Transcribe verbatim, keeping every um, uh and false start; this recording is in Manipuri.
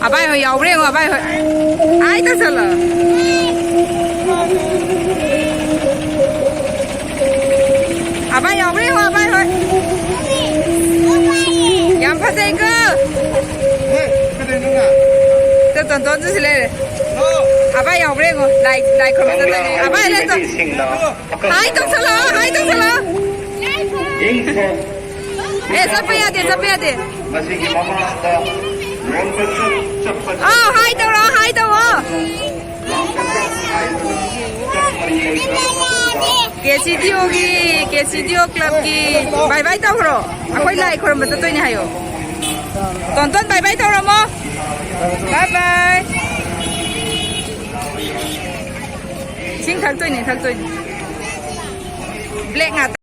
ꯑꯕꯥꯏ ꯍꯣꯏ ꯌꯥꯎꯕ꯭ꯔꯥ ꯌꯦꯡꯉꯣ, ꯑꯕꯥꯏ ꯍꯣꯏ꯫ ꯍꯥꯏ ꯇꯧꯁꯜꯂꯣ꯫ ꯑꯕꯥꯏ ꯌꯥꯎꯕ꯭ꯔꯥ ꯌꯦꯡꯉꯣ, ꯑꯕꯥꯏ ꯍꯣꯏ꯫ ꯌꯥꯝ ꯐꯖꯩꯀꯣ꯫ ꯇꯣꯟꯇꯣꯟꯁꯨ ꯁꯤ ꯂꯩꯔꯦ꯫ ꯑꯕꯥꯏ ꯌꯥꯎꯕ꯭ꯔꯥ ꯌꯦꯡꯉꯣ꯫ ꯂꯥꯏ, ꯂꯥꯏ ꯈꯨꯔꯨꯝꯕ ꯆꯠꯇꯣꯏꯅꯦ꯫ ꯑꯕꯥꯏ ꯂꯩꯇꯣ꯫ ꯍꯥꯏ ꯇꯧꯁꯜꯂꯣ, ꯍꯥꯏ ꯇꯧꯁꯜꯂꯣ꯫ ꯑꯦ, ꯆꯠꯄ ꯌꯥꯗꯦ, ꯆꯠꯄ ꯌꯥꯗꯦ꯫ ꯃꯁꯤꯒꯤ ꯃꯃꯥꯡꯗ ꯂꯣꯟꯕ ꯆꯞ ꯆꯞꯄ ꯑꯥ, ꯍꯥꯏ ꯇꯧꯔꯣ, ꯍꯥꯏ ꯇꯧꯔꯣ꯫ ꯀꯦ ꯁꯤ ꯗꯤ ꯑꯣꯒꯤ, ꯀꯦ ꯁꯤ ꯗꯤ ꯑꯣ ꯀ꯭ꯂꯕꯀꯤ ꯕꯥꯏ ꯕꯥꯏ ꯇꯧꯈ꯭ꯔꯣ꯫ ꯑꯩꯈꯣꯏ ꯂꯥꯏ ꯈꯨꯔꯨꯝꯕ ꯆꯠꯇꯣꯏꯅꯦ ꯍꯥꯏꯌꯣ꯫ ꯇꯣꯟꯇꯣꯟ ꯕꯥꯏ ꯕꯥꯏ ꯇꯧꯔꯝꯃꯣ꯫ ꯕꯥꯏ ꯕꯥꯏ꯫ ꯏꯁꯤꯡ ꯊꯛꯇꯣꯏꯅꯦ, ꯊꯛꯇꯣꯏꯅꯦ꯫ ꯕ꯭ꯂꯦꯛ ꯉꯥꯛꯇ꯫